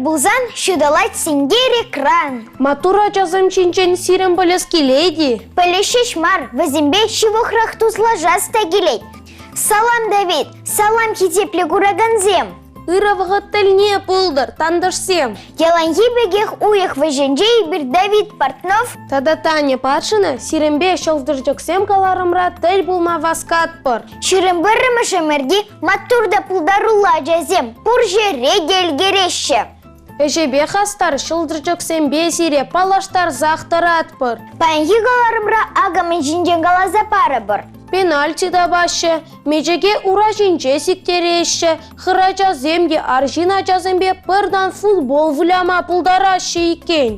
пулсан ҫуталать сенкер экран. Маттур ачасем ҫинчен сирӗн пӗлес килет-и? Пӗлес ҫеҫ мар, вӗсемпе ҫывӑхрах туслашас та килет. Салам, Давид! Салам, хисеплӗ куракансем! Ырӑ вӑхӑт тӗлне пултӑр, тантӑшсем! Яланхи пекех уйӑх вӗҫӗнче эпир Давид Портнов тата Таня Патшина сирӗнпе ҫӑлтӑрчӑксем кӑларӑмра тӗл пулма васкатпӑр. 21-мӗш ӗмӗрти маттур та пултаруллӑ ачасем пур ҫӗре те ӗлкӗреҫҫӗ. Ӗҫӗпе хастар ҫӑлтӑрчӑксемпе сире паллаштарсах тӑратпӑр. Паянхи кӑларӑмра акӑ мӗн ҫинчен каласа парӑпӑр. Пенальти тапаҫҫӗ, мечӗке ура ҫинче сиктереҫҫӗ, хӗрачасем те арҫын ачасемпе пӗртан футбол выляма пултараҫҫӗ иккен.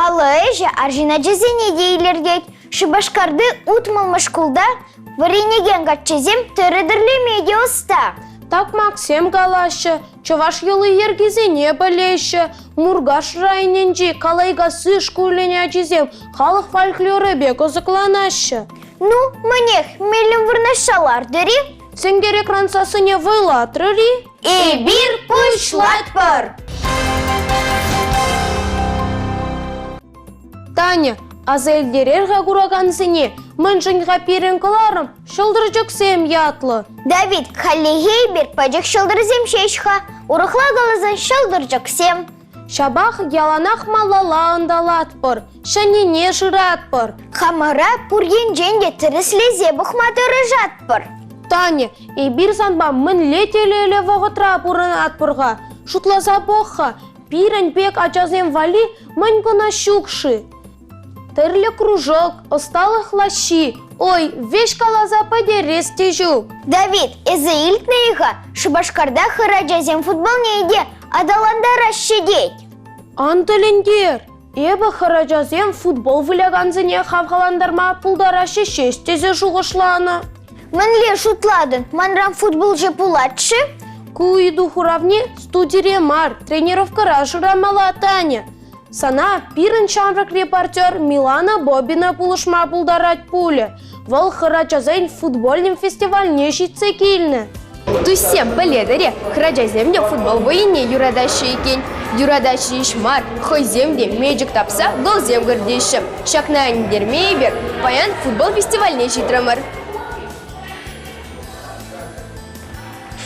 Алӑ ӗҫӗ арҫын ачасене те илӗртет. Шупашкарти утмӑлмӗш шкулта вӗренекен каччӑсем тӗрӗ тӗрлеме те ӑста. Такмаксем калаҫҫӗ, чӑваш йӑли-йӗркисене пӗлеҫҫӗ. Муркаш районӗнчи Калайкасси шкулӗн ачисем халӑх фольклорӗпе кӑсӑкланаҫҫӗ. Ну, мӗнех, меллӗн вырнаҫса лартӑр-и? Сенкер экран сассине вӑйлатрӑр-и? Эпир пуҫлатпӑр! Таня, аса илтерер-ха куракансене, мӗншӗн-ха пирӗн кӑларӑм Ҫӑлтӑрчӑксем ятлӑ? Давид, хальлӗхе эпир пӗчӗк ҫӑлтӑрсем ҫеҫ-ха. Урӑхла каласан ҫӑлтӑрчӑксем. Ҫапах яланах малалла ӑнталатпӑр, ҫӗннине шыратпӑр. Хамӑра пур енчен те тӗрӗслесе пӑхма тӑрӑшатпӑр. Таня, эпир санпа мӗнле телейлӗ вӑхӑтра пурӑнатпӑр-ха? Шутласа пӑх-ха, пирӗн пек ачасем валли мӗн кӑна ҫук-ши? Тӗрлӗ кружок, ӑсталӑх лаҫҫи, ой, веҫ каласа пӗтерес те ҫук. Давид, эсӗ илтнӗ-и-ха, Шупашкарта хӗрачасен футболне те аталантараҫҫӗ тет. Ан тӗлӗнтер, эпӗ хӗрачасем футбол вылякансене хавхалантарма пултараҫҫӗ ҫеҫ тесе шухӑшланӑ. Мӗнле шутлатӑн, манран футболҫӑ пулать-ши? Ку ыйту хуравне студире мар, тренировкӑра шырамалла, Таня. Сана пирӗн ҫамрӑк репортер Милана Бобина пулӑшма пултарать пулӗ. Вӑл хӗрачасен футбольнин фестивальне ҫитсе килнӗ. Туссем, пӗлетӗр-и, хӗрачасем те футбол вӑййине юратаҫҫӗ иккен. Юратаҫҫӗ ҫеҫ мар, хӑйсем те мечӗк тапса голсем кӗртеҫҫӗ. Ҫакна ӗнентерме эпир паян футбол фестивальне ҫитрӗмӗр.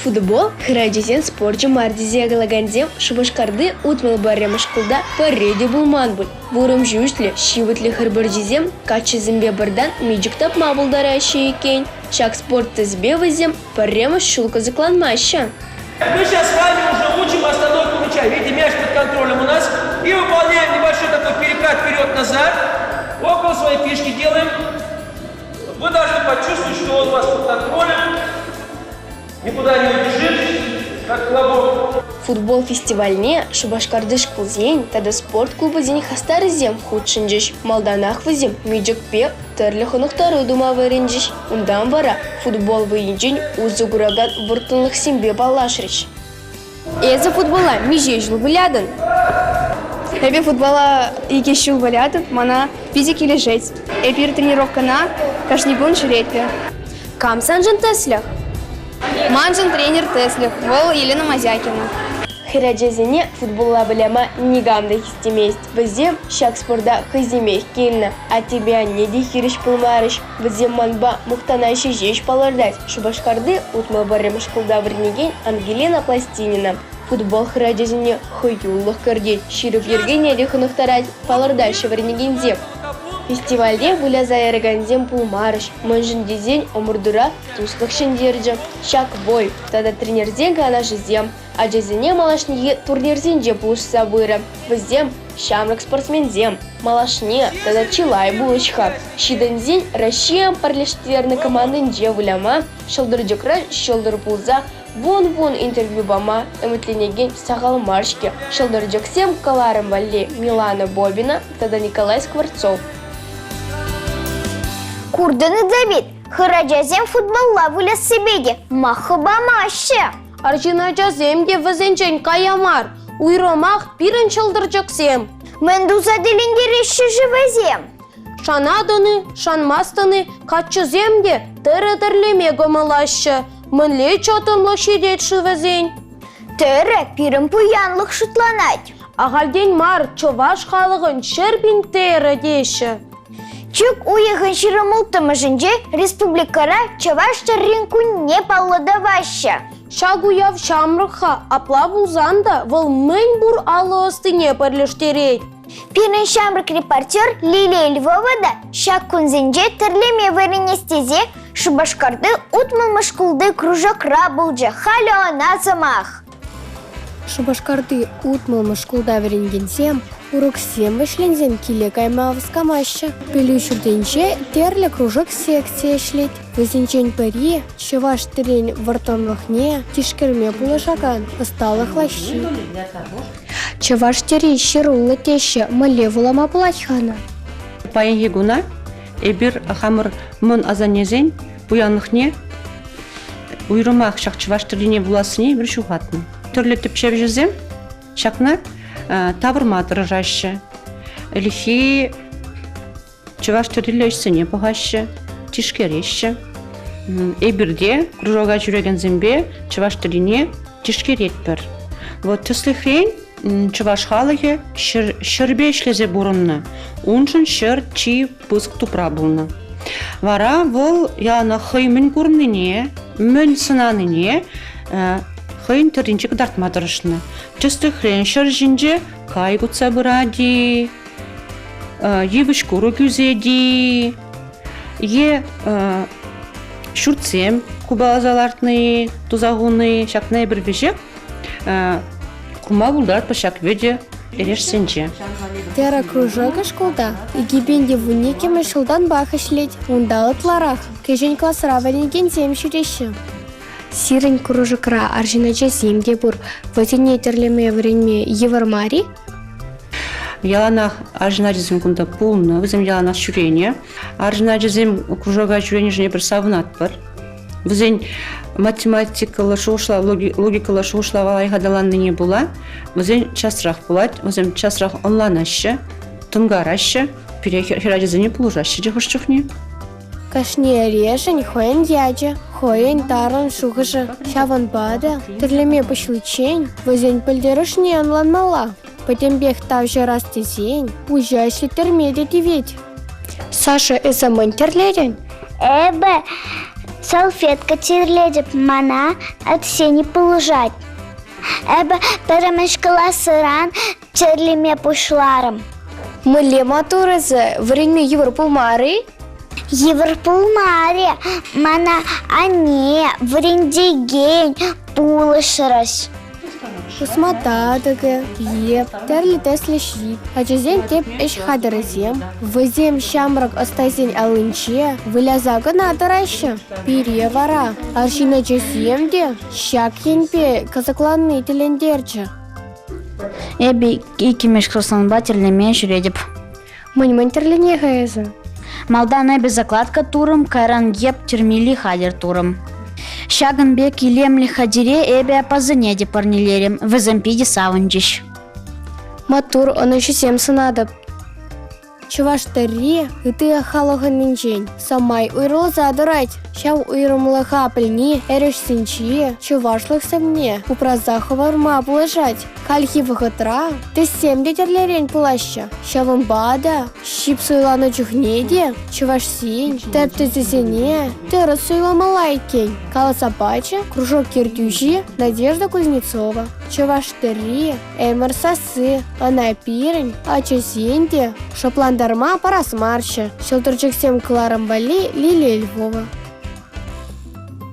Футбол хӗрачасен спорчӗ мар тесе калакансем Шупашкарти 61-мӗш шкулта пӗрре те пулман пуль. Вӑрӑм ҫӳҫлӗ, ҫивӗтлӗ хӗр пӗрчисем каччӑсемпе пӗртан мечӗк тапма пултараҫҫӗ иккен. Ҫак спорт тӗсӗпе вӗсем пӗрремӗш ҫул кӑсӑкланмаҫҫӗ. Мы сейчас с вами уже учим остановку мяча. Видите, мяч под контролем у нас. И выполняем небольшой такой перекат вперед-назад. Около своей фишки делаем. Вы должны почувствовать, что он у вас под контролем, никуда не убежит, как колобок. Футбол фестивальне Шупашкарти шкулсен тата спорт клубӗсен хастарӗсем хутшӑнчӗҫ. Малтанах вӗсем мечӗкпе тӗрлӗ хӑнӑхтару тума вӗренчӗҫ. Унтан вара футбол вӑййинчен усӑ куракан вӑрттӑнлӑхсемпе паллашрӗҫ. Эсӗ футбола миҫе ҫул вылятӑн? Эпӗ футбола икӗ ҫул вылятӑп, мана питӗ килӗшет. Эпир тренировкӑна кашни кун ҫӳретпӗр. Кам саншӑн тӗслӗх? Маншӑн тренер тӗслӗх, вӑл Елена Мазякина. Хӗрачасене футболла выляма никам та хистемест. Вӗсем ҫак спорта хӑйсемех килнӗ. Аттепе анне те хирӗҫ пулмарӗҫ. Вӗсем манпа мухтанаҫҫӗ ҫеҫ палӑртать Шупашкарти 61-мӗш шкулта вӗренекен Ангелина Пластинина. Футбол хӗрачасене хӑюлӑх кӗртет, ҫирӗп йӗркене те хӑнӑхтарать, палӑртаҫҫӗ вӗренекенсем. Фестивальте выляса яракансем пулмарӗҫ, мӗншӗн тесен ӑмӑртура туслӑх ҫӗнтерчӗ. Ҫак вӑй тата тренерсен канашӗсем ачасене малашнехи турнирсенче пулӑшса пырӗ. Вӗсем ҫамрӑк спортсменсем, малашне тата чылай пулӗҫ-ха. Ҫитӗнсен Россия пӗрлештернӗ командинче выляма, ҫӑлтӑрчӑкра ҫӑлтӑр пулса вун-вун интервью пама ӗмӗтленекен сахал мар-ҫке. Ҫӑлтӑрчӑксем кӑларӑм валли Милана Бобина тата Николай Скворцов. Куртӑн-и, Давид, хӗрачасем футболла выляссипе те маххӑ памаҫҫӗ. Арҫын ачасем те вӗсенчен кая мар, уйрӑмах пирӗн ҫӑлтӑрчӑксем. Мӗн туса тӗлӗнтереҫҫӗ-ши вӗсем? Шанатӑн-и, шанмастӑн-и, каччӑсем те тӗрӗ тӗрлеме кӑмӑллаҫҫӗ. Мӗнле чӑтӑмлӑх ҫитет-ши вӗсен? Тӗрӗ пирӗн пуянлӑх шутланать. Ахальтен мар чӑваш халӑхӑн 1000 тӗрӗ теҫҫӗ. Чӳк уйӑхӗн 26-мӗшӗнче республикӑра Чӑваш тӗррин кунне паллӑ тӑваҫҫӗ. Ҫак уяв ҫамрӑк-ха, апла пулсан та вӑл мӗн пур алӑ ӑстине пӗрлештерет. Пирӗн ҫамрӑк репортер Лилия Львова та ҫак кунсенче тӗрлеме вӗренес тесе Шупашкарти 60-мӗш шкулти кружокра пулчӗ. Халӗ ӑна сӑмах. Шупашкарти 60-мӗш шкулта вӗренекенсем уроксем вӗҫленсен киле кайма васкамаҫҫӗ. Пӗлӳ ҫуртӗнче тӗрлӗ кружок секцийӗ ӗҫлет. Вӗсенчен пӗри чӑваш тӗррин вӑрттӑнлӑхне тишкерме пулӑшакан ӑсталӑх лаҫҫи. Чӑваш тӗрри ҫыруллӑ теҫҫӗ, мӗнле вулама пулать-ха ӑна? Паянхи куна эпир хамӑр мӑн асаннесен пуянлӑхне уйрӑмах ҫак чӑваш тӗррине вулассине эпир ҫухатнӑ. Тӗрлӗ тӗпчевҫӗсем ҫакна тавӑрма тӑрӑшаҫҫӗ. Ӗлӗкхи чӑваш тӗрриллӗ ӗҫсене пӑхаҫҫӗ, тишкереҫҫӗ. Эпир те кружока ҫӳрекенсемпе чӑваш тӗррине тишкеретпӗр. Вот тӗслӗхрен чӑваш халӑхӗ ҫӗрпе ӗҫлесе пурӑннӑ. Уншӑн ҫӗр чи пысӑк тупра пулнӑ. Вара вӑл яланах хӑй мӗн курнине, мӗн сӑнанине хӑйӗн тӗрринче кӑтартма тӑрӑшнӑ. Тӗслӗхрен, ҫӗр ҫинче кайӑк утса пырать-и, йывӑҫ курӑк ӳсет-и е ҫуртсем купаласа лартни, туса хуни, ҫакна эпир веҫех курма пултаратпӑр ҫак вӗтӗ эрешсенче. Тӗрӗ кружокӗ шкулта 2012 ҫултанпах ӗҫлет. Унта ытларах кӗҫӗн класра вӗренекенсем ҫӳреҫҫӗ. Сирӗн кружокра арҫын ачасем те пур. Вӗсене тӗрлеме вӗренме йывӑр мар-и? Яланах арҫын ачасем кунта пулнӑ, вӗсем яланах ҫӳренӗ. Арҫын ачасем кружока ҫӳренӗшӗн эпир савӑнатпӑр. Вӗсен математикӑллӑ шухӑшлав, логикӑллӑ шухӑшлава лайӑх аталаннине пула вӗсен часрах пулать, вӗсем часрах ӑнланаҫҫӗ, тӑнкараҫҫӗ, пире хӗрачасене пулӑшаҫҫӗ те хӑш чухне. Кашни эрешӗн хӑйӗн ячӗ, хӑйӗн тарӑн шухӑшӗ. Ҫавӑнпа та тӗрлеме пуҫличчен вӗсен пӗлтерӗшне ӑнланмалла. Пӗтӗмпех тавҫӑрас тесен пуҫа ӗҫлеттерме те тивет. Саша, эсӗ мӗн тӗрлетӗн? Эпӗ салфетка тирлетӗп, мана Арсений пулӑшать. Эпӗ пӗрремӗш класран тӗрлеме пуҫларӑм. Мӗнле маттур эсӗ, вӗренме йывӑр пулмарӗ-и? Йывӑр пулмарӗ. Мана анне, вӗрентекен пулӑшрӗҫ. Пусма татӑкӗ, йӗп, тӗрлӗ тӗслӗ ҫип, ачасен тӗп ӗҫ хатӗрӗсем. Вӗсем ҫамрӑк ӑстасен аллинче выляса кӑна тӑраҫҫӗ. Пире вара арҫын ачасем те ҫак енпе кӑсӑкланни тӗлӗнтерчӗ. Эпӗ иккӗмӗш класранпа тӗрлеме ҫӳретӗп. Мӗн-мӗн тӗрлене-ха эсӗ? Малтан эпӗ закладка турӑм, кайран йӗп тӗрмелли хатӗр турӑм. Ҫакӑн пек илемлӗ хатӗре эпӗ аппасене те парнелерӗм, вӗсем питӗ савӑнчӗҫ. Маттур ӑнӑҫусем сунатӑп. Чӑваш тӗрри ытти халӑхӑннинчен самай уйрӑлса тӑрать. Ҫав уйрӑмлӑха пӗлни эрешсенчи чӑвашлӑх сӗмне упраса хӑварма пулӑшать. Хальхи вӑхӑтра тӗссем те тӗрлӗрен пулаҫҫӗ. Ҫавӑнпа та ҫип суйланӑ чухне те чӑвашсен тӗп тӗсӗсене тӗрӗс суйламалла иккен, каласа пачӗ кружок ертӳҫи Надежда Кузнецова. Чӑваш тӗрри ӗмӗр сасси, ӑна пирӗн ачасен те шӑплантарма парас марччӗ. Ҫӑлтӑрчӑксем кӑларӑм валли Лилия Львова.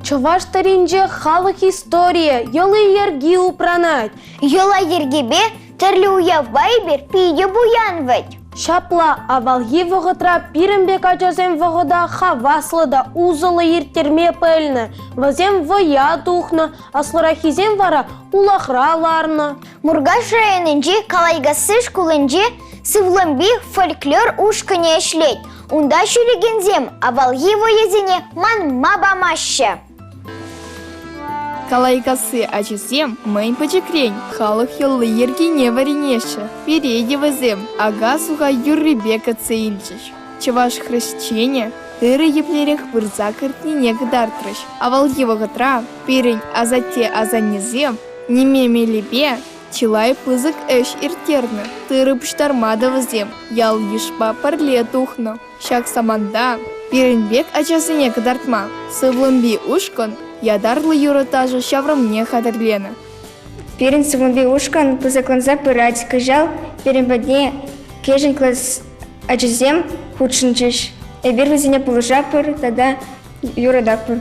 Чӑваш тӗрринче халӑх историйӗ, йӑли-йӗрки упранать. Йӑла-йӗркепе тӗрлӗ уявпа эпир питӗ пуян вӗт. Ҫапла авалхи вӑхӑтра пирӗн пек ачасем вӑхӑта хаваслӑ та усӑллӑ ирттерме пӗлнӗ. Вӗсем вӑя тухнӑ, аслӑраххисем вара улахра ларнӑ. Муркаш районӗнчи Калайкасси шкулӗнче Сывлӑмпи фольклор ушкӑнӗ ӗҫлет. Унта ҫӳрекенсем авалхи вӑйӑсене манма памаҫҫӗ. Калайкасси ачисем мӗн пӗчӗкрен халӑх йӑли-йӗркине вӗренеҫҫӗ. Пире те вӗсем ака-суха юррипе кӗтсе илчӗҫ. Чӑваш хресченӗ тырӑ еплерех вырса кӗртнине кӑтартрӗҫ. Авалхи вӑхӑтра пирӗн асатте-асаннесем ниме мелӗпе. чылай пысӑк ӗҫ ирттернӗ. Тырӑ пуҫтарма та вӗсем ял-йышпа пӗрле тухнӑ. Ҫак саманта пирӗн пек ачасене кӑтартма Сывлӑмпи ушкӑн ятарлӑ юрӑ-ташӑ ҫаврӑмне хатӗрленӗ. Пирӗн Сывлӑмпи ушкӑн пысӑкланса пырать. Кӑҫал пирӗн патне кӗҫӗн класс ачисем хутшӑнчӗҫ. Эпир вӗсене пулӑшатпӑр тата юрататпӑр.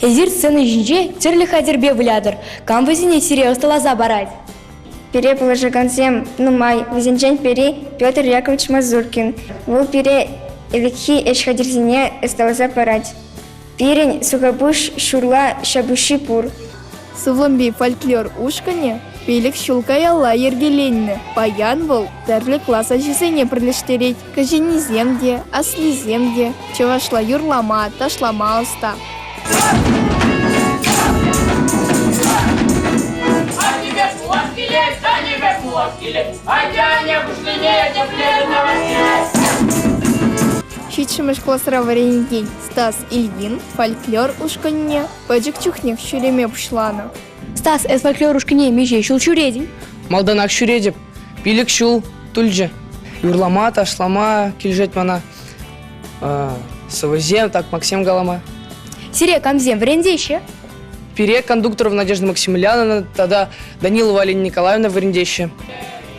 Эсир сцена ҫинче тӗрлӗ хатӗрпе вылятӑр. Кам вӗсене сире ӑсталаса парать? Пире пулӑшакансем нумай. Вӗсенчен пӗри Петр Яковлевич Мазуркин. Вӑл пире ӗлӗкхи ӗҫ хатӗрсене ӑсталаса парать. Пирӗн сухапуҫ ҫурла ҫапӑҫи пур. Сывлӑмпи фольклор ушкӑнӗ 5 ҫул каялла йӗркеленнӗ. Паян вӑл тӗрлӗ класс ачисене пӗрлештерет. Кӗҫӗннисем те, аслисем те чӑвашла юрлама, ташлама ӑста. Аннепе пулас килет, аннепе пулас килет, атя-анне пуҫлине тепле тӑвас килет. Ҫиччӗмӗш класра вӗренекен Стас Ильин фольклор ушкӑнне пӗчӗк чухнех ҫӳреме пуҫланӑ. Стас, эс фольклор ушкӑнне миҫе ҫул ҫӳретӗн? Малтанах ҫӳретӗп. 5 ҫул тулчӗ. Юрлама, ташлама килӗшет мана. Сӑвӑсем, такмаксем калама. Сире камсем вӗрентеҫҫӗ? Пире кондукторов Надежда Максимилиановна тата Данилова Алина Николаевна вӗрентеҫҫӗ.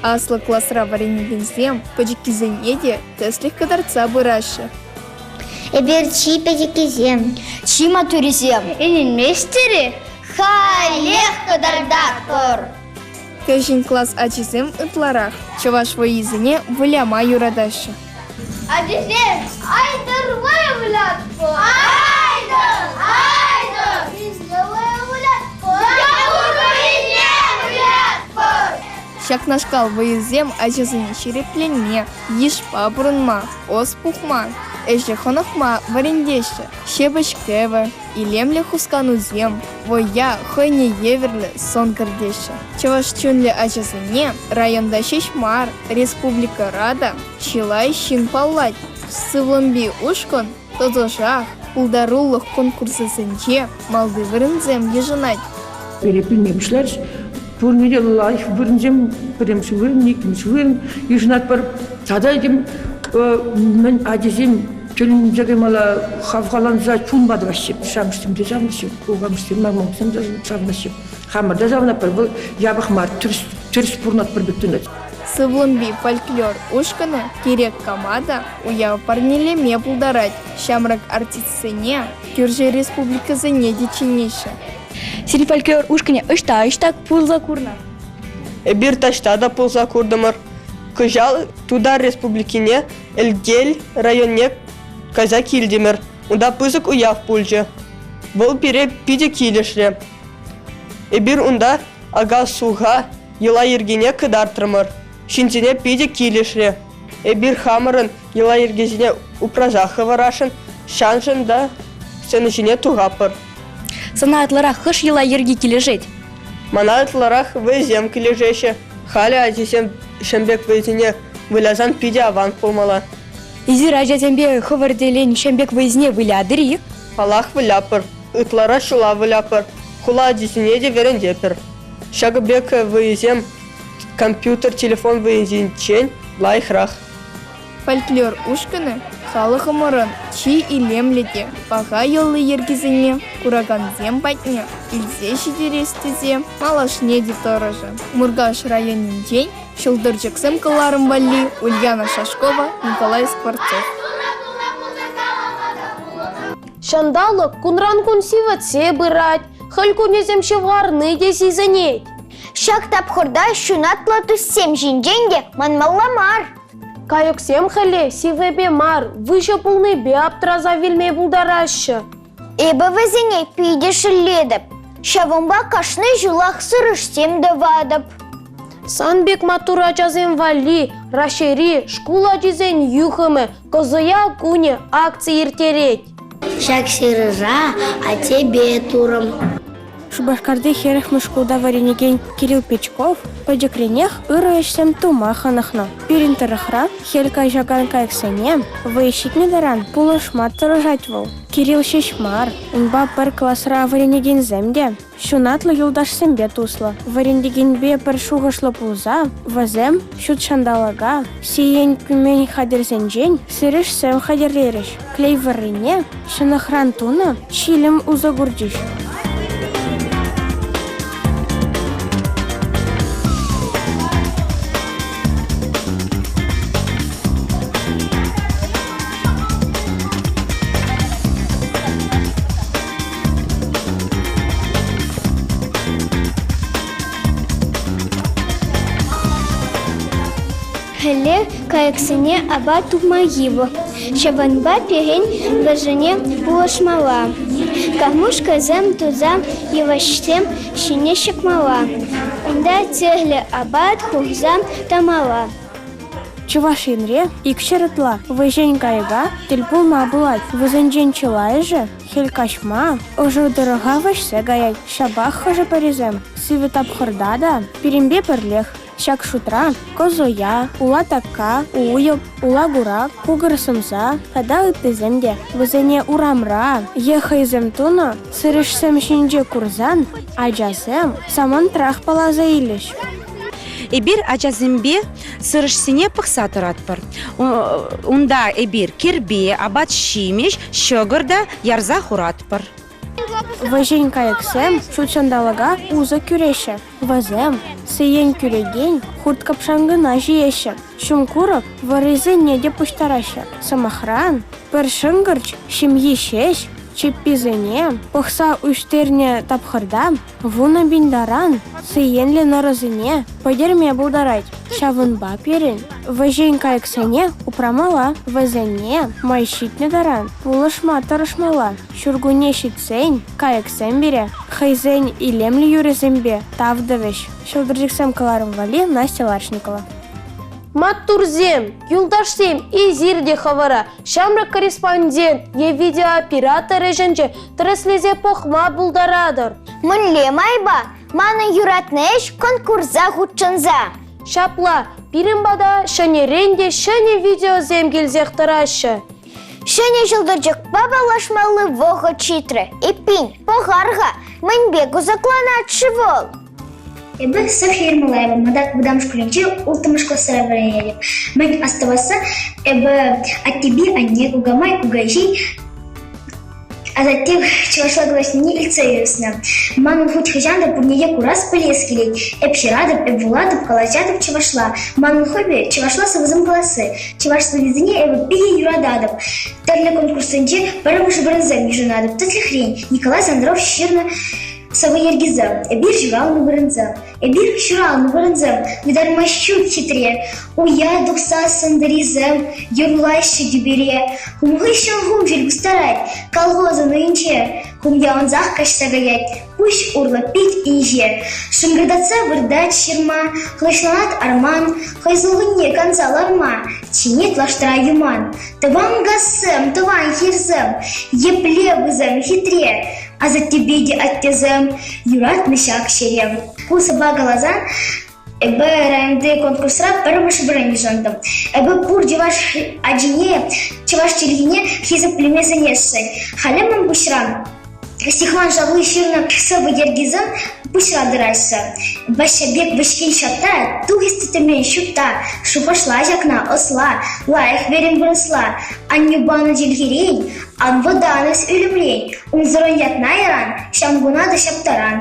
Аслӑ класра вӗренекенсем пӗчӗккисене те тӗслӗх кӑтартса пыраҫҫӗ. Эпир чи пӗчӗккисем. Чи маттурисем. Ӗненместӗр-и? Халех кӑтартатпӑр! Кӗҫӗн класс ачисем ытларах чӑваш вӑййисене выляма юратаҫҫӗ. Ачасем, айтӑр вӑйӑ вылятпӑр! Айтӑр! Айтӑр! Мӗнле вӑйӑ вылятпӑр? Якур вӑййине вылятпӑр! Ҫакнашкал вӑйӑсем ачасене ҫирӗпленме, йышпа пурӑнма, ӑс пухма, ӗҫе хӑнӑхма вӗрентеҫҫӗ. Ҫепӗҫ кӗвӗ, илемлӗ хусканусем, вӑййа хӑйне евӗрлӗ сӑн кӗртеҫҫӗ. Чӑваш чунлӗ ачасене районта ҫеҫ мар, республикӑра та чылай ҫын паллать. Сывлӑмпи ушкӑн тӑтӑшах пултарулӑх конкурсӗсенче малти вырӑнсем йышӑнать. Пире пӳлме пуҫларӗҫ. Пурне те лайӑх вырӑнсем, пӗрремӗш вырӑн, иккӗмӗш вырӑн йышӑнатпӑр. Тата этем мӗн ачисем тӗлӗнсе каймалла хавхаланса чунпа тӑваҫҫӗ. Ҫамрӑксем те савӑнаҫҫӗ, кукамӑшсем, мамӑксем те савӑнаҫҫӗ. Хамӑр та савӑнатпӑр, вӑл япӑх мар, тӗрӗс, тӗрӗс пурӑнатпӑр пек туйӑнать. Сывлӑмпи фольклор ушкӑнӗ кирек кама та уяв парнелеме пултарать. Ҫамрӑк артистсене кӳршӗ республикӑсене те чӗнеҫҫӗ. Сирӗн фольклор ушкӑнӗ ӑҫта-ӑҫта пулса курнӑ? Эпир таҫта та пулса куртӑмӑр. Кӑҫал Тутар Республикине Элкел районне кайса килтӗмӗр. Унта пысӑк уяв пулчӗ. Вӑл пире питӗ килӗшрӗ. Эпир унта ака-суха йӑла-йӗркене кӑтартрӑмӑр. Ҫынсене питӗ килӗшрӗ. Эпир хамӑрӑн йӑла-йӗркесене упраса хӑварасшӑн, ҫаншӑн та сцена ҫине тухатпӑр. Сана ытларах хӑш йӑла-йӗрки килӗшет? Мана ытларах вӑйӑсем килӗшеҫҫӗ. Халӗ ачисем ҫын пек вӑйӑсене вылясан питӗ аван пулмалла. Эсир ачасемпе хӑвӑр тӗллӗн ҫын пек вӑйӑсене вылятӑр-и? Паллах, вылятпӑр. Ытларах ҫула вылятпӑр. Хула ачисене те вӗрентетпӗр. Ҫакӑ пек вӑйӑсем компьютер, телефон вӑййисенчен лайӑхрах. Фольклор ушкӑнӗ халӑхӑмӑрӑн чи илемлӗ те паха йӑли-йӗркисене куракансем патне илсе ҫитерес тесе малашне те тӑрӑшӗ. Муркаш районӗнчен Ҫӑлтӑрчӑксем кӑларӑм валли Ульяна Шашкова, Николай Скворцов. Ҫанталӑк кунран-кун сивӗтсе пырать, хӗл кунӗсем ҫывхарни те сисӗнет. Ҫак тапхӑрта ҫунатлӑ туссем ҫинчен те манмалла мар. Кайӑксем хӗле сивӗпе мар, выҫӑ пулнипе аптраса вилме пултараҫҫӗ. Эпӗ вӗсене питӗ шеллетӗп. Ҫавӑнпа кашни ҫулах сырӑшсем тӑватӑп. Сан пек маттур ачасем валли Раҫҫейри шкул ачисен юхӑмӗ Кӑсӑя кунӗ акци ирттерет. Ҫак сырӑша аттепе турӑм. Шупашкарти 40-мӗш шкулта вӗренекен Кирилл Печков пӗчӗкренех ырӑ ӗҫсем тума хӑнӑхнӑ. Пирӗн тӑрӑхра хӗл каҫакан кайӑксене вӑй ҫитнӗ таран пулӑшма тӑрӑшать вӑл. Кирилл ҫеҫ мар, унпа пӗр класра вӗренекенсем те ҫунатлӑ юлташсемпе туслӑ. Вӗрентекенпе пӗр шухӑшлӑ пулса вӗсем ҫут ҫанталӑка сиен кӳмен хатӗрсенчен сырӑшсем хатӗрлерӗҫ. Клей вӑррине ҫӑнӑхран тунӑ ҫилӗм усӑ курчӗҫ. Хӗлле кайӑксене апат тупма йывӑр. Ҫавӑнпа пирӗн вӗсене пулӑшмалла. Кормушкӑсем туса йывӑҫсем ҫине ҫакмалла. Унта тӗрлӗ апат хурса тӑмалла. Чӑваш Енре 200 ытла вӗҫен кайӑка тӗл пулма пулать. Вӗсенчен чылайӑшӗ хӗл каҫма ӑшӑ тӑрӑха вӗҫсе каять. Ҫапах хӑшӗ-пӗрисем сивӗ тапхӑрта та пирӗнпе пӗрлех. Ҫак шутра кӑсӑя, ула такка, уйӑп, ула курак, кукӑр сӑмса тата ыттисем те. Вӗсене урамра е хӑйсем тунӑ сырӑшсем ҫинче курсан ачасем самантрах палласа илӗҫ. Эпир ачасемпе сырӑшсене пӑхса тӑратпӑр. Унта эпир кӗрпе, апат-ҫимӗҫ, ҫӑкӑр та ярса хуратпӑр. Вӗҫен кайӑксем ҫут ҫанталӑка усӑ кӳреҫҫӗ. Вӗсем сиен кӳрекен хурт-кӑпшанкӑна ҫиеҫҫӗ. Ҫум курӑк вӑррисене те пуҫтараҫҫӗ. Сӑмахран, пӗр шӑнкӑрч ҫемйи ҫеҫ чӗпписене пӑхса ӳстернӗ тапхӑрта 10 000 таран сиенлӗ нӑрӑсене пӗтерме пултарать. Ҫавӑнпа пирӗн вӗҫен кайӑксене упрамалла, вӗсене май ҫитнӗ таран пулӑшма тӑрӑшмалла. Ҫуркунне ҫитсен кайӑксем пире хӑйсен илемлӗ юрӑсемпе тав тӑвӗҫ. Ҫӑлтӑрчӑксем кӑларӑм валли Настя Ларшникова. Маттурсем, юлташсем, эсир те хӑвӑра ҫамрӑк корреспондент е видеооператор ӗҫӗнче тӗрӗслесе пӑхма пултаратӑр. Мӗнле майпа манӑн юратнӑ ӗҫ конкурса хутшӑнса? Ҫапла, пирӗн пата ҫӗнӗрен те ҫӗнӗ видеосем килсех тӑраҫҫӗ. Ҫӗнӗ ҫӑлтӑрчӑкпа паллашмалли вӑхӑт ҫитрӗ. Эппин, пӑхар-ха, мӗнпе кӑсӑкланать-ши вӑл? Эпӗ Софья Ермолаева, Матак вӑтам шкулӗнче улттӑмӗш класра вӗренетӗп. Мӗн астӑвасса эпӗ аттепе анне, кукамай, кукаҫи асатте чӑвашла калаҫнине илтсе ӳснӗ. Манӑн хуть хӑҫан та пурне те курас, пӗлес килет. Эп ҫыратӑп, эп вулатӑп, калаҫатӑп чӑвашла. Манӑн хобби чӑвашла сӑвӑсем каласси. Чӑваш сӑввисене эпӗ питӗ юрататӑп. Тӗрлӗ конкурссенче пӗрремӗш вырӑнсем йышӑнатӑп. Тӗслӗхрен, Николай Сандров ҫырнӑ сӑвӑ йӗркисем. Эпир ҫуралнӑ вырӑнсем. Эпир ҫуралнӑ вырӑнсем. Ытарма ҫук хитре. Уя тухсассӑн тӑрисем юрлаҫҫӗ тӳпере. Хум хыҫҫӑн хум ҫил пустарать колхозӑн уйӗнче. Хум явӑнсах каҫса каять. Пуҫ урлӑ пит инҫе. Шӑнкӑртатса выртать ҫырма, хӑлаҫланать арман, хӑй сулхӑнне канса ларма чӗнет лаштра юман. Тӑван кассем, тӑван хирсем, епле вӗсем хитре, асаттепе те аттесем юратнӑ ҫак ҫӗре. Ку сӑвва каласан Эпӗ районти конкурсра пӗрремӗш вырӑн йышӑнтӑм. Эпӗ пур чӑваш ачине чӑваш чӗлхине хисеплеме сӗнесшӗн. Халӗ ман пуҫра Стихван Шавлы ҫырнӑ сӑвӑ йӗркисем пуҫра тӑраҫҫӗ. Ваҫҫа пек вӗҫкен ҫатта, тухӗ тӗттӗмен ҫутта, шухӑшла ҫакна, ӑсла, лайӑх верен вырӑсла. Аннӳ панӑ чӗлхерен, ан вӑтан эс ӳлӗмрен, унсӑрӑн ятна яран, ҫамкуна та ҫаптаран.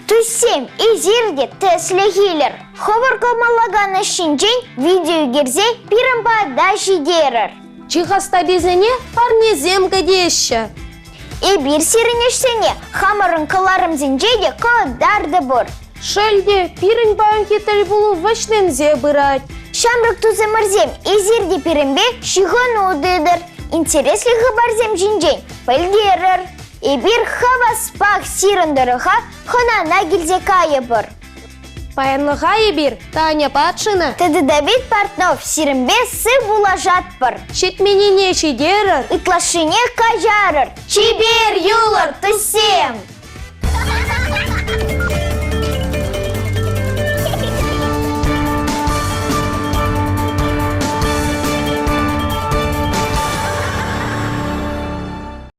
Туссем, эсир те тӗслӗх илӗр. Хӑвӑр кӑмӑллакан ӗҫ ҫинчен видео ӳкерсе пирӗн пата ҫитерӗр. Чи хастаррисене парнесем кӗтеҫҫӗ. Эпир сирӗн ӗҫсене хамӑрӑн кӑларӑмсенче те кӑтартӑпӑр. Шел те, пирӗн паянхи тӗлпулу вӗҫленсе пырать. Ҫамрӑк тусӑмӑрсем, эсир те пирӗнпе ҫыхӑну тытӑр. Интереслӗ хыпарсем ҫинчен пӗлтерӗр. Эпир хаваспах сирӗн тӑрӑха хӑнана килсе кайӑпӑр. Паянлӑха эпир Таня Патшина тата Давид Портнов сирӗнпе сыв пулашатпӑр. Ҫитменнине ҫитерӗр. Ытлашшине каҫарӑр. Чипер юлӑр, туссем!